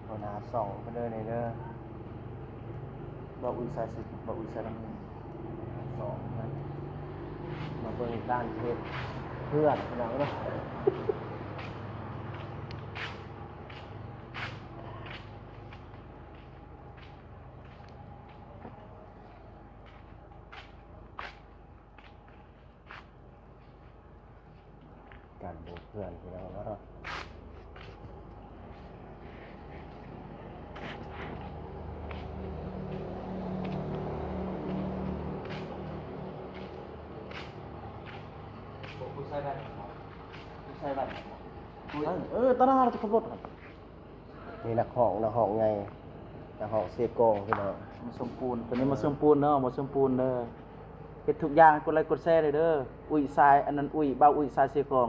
ຫົວໜ້າຊ່ອງເພິ່ນເດີນີ້ເດີ ບ່າວອຸ້ຍສາຍສິບ ບ່າວອຸ້ຍສາຍລຳ ຊ່ອງນະ ມາເບິ່ງການເຮັດເຮືອນ ພີ່ນ້ອງເນາະ. ການບຸກເຮືອນ ພີ່ນ້ອງເນາະ. ຜູ້ໃສ່ແວ່ນ ຜູ້ໃສ່ແວ່ນ ເອີ ຕາໜ້າລົດຂັບລົດຫັ້ນ. ນີ້ນັກຮ້ອງ ນັກຮ້ອງໃຫຍ່ ນັກຮ້ອງເຊກອງ ພີ່ນ້ອງ. ມາຊົມປູນ ຕອນນີ້ມາຊົມປູນເນາະ ມາຊົມປູນເດີ. ເຮັດທຸກຢ່າງ ກົດໄລກົດແຊເດີ ອຸ້ຍສາຍ ອັນນັ້ນ ອຸ້ຍ ບ່າວອຸ້ຍສາຍເຊກອງ.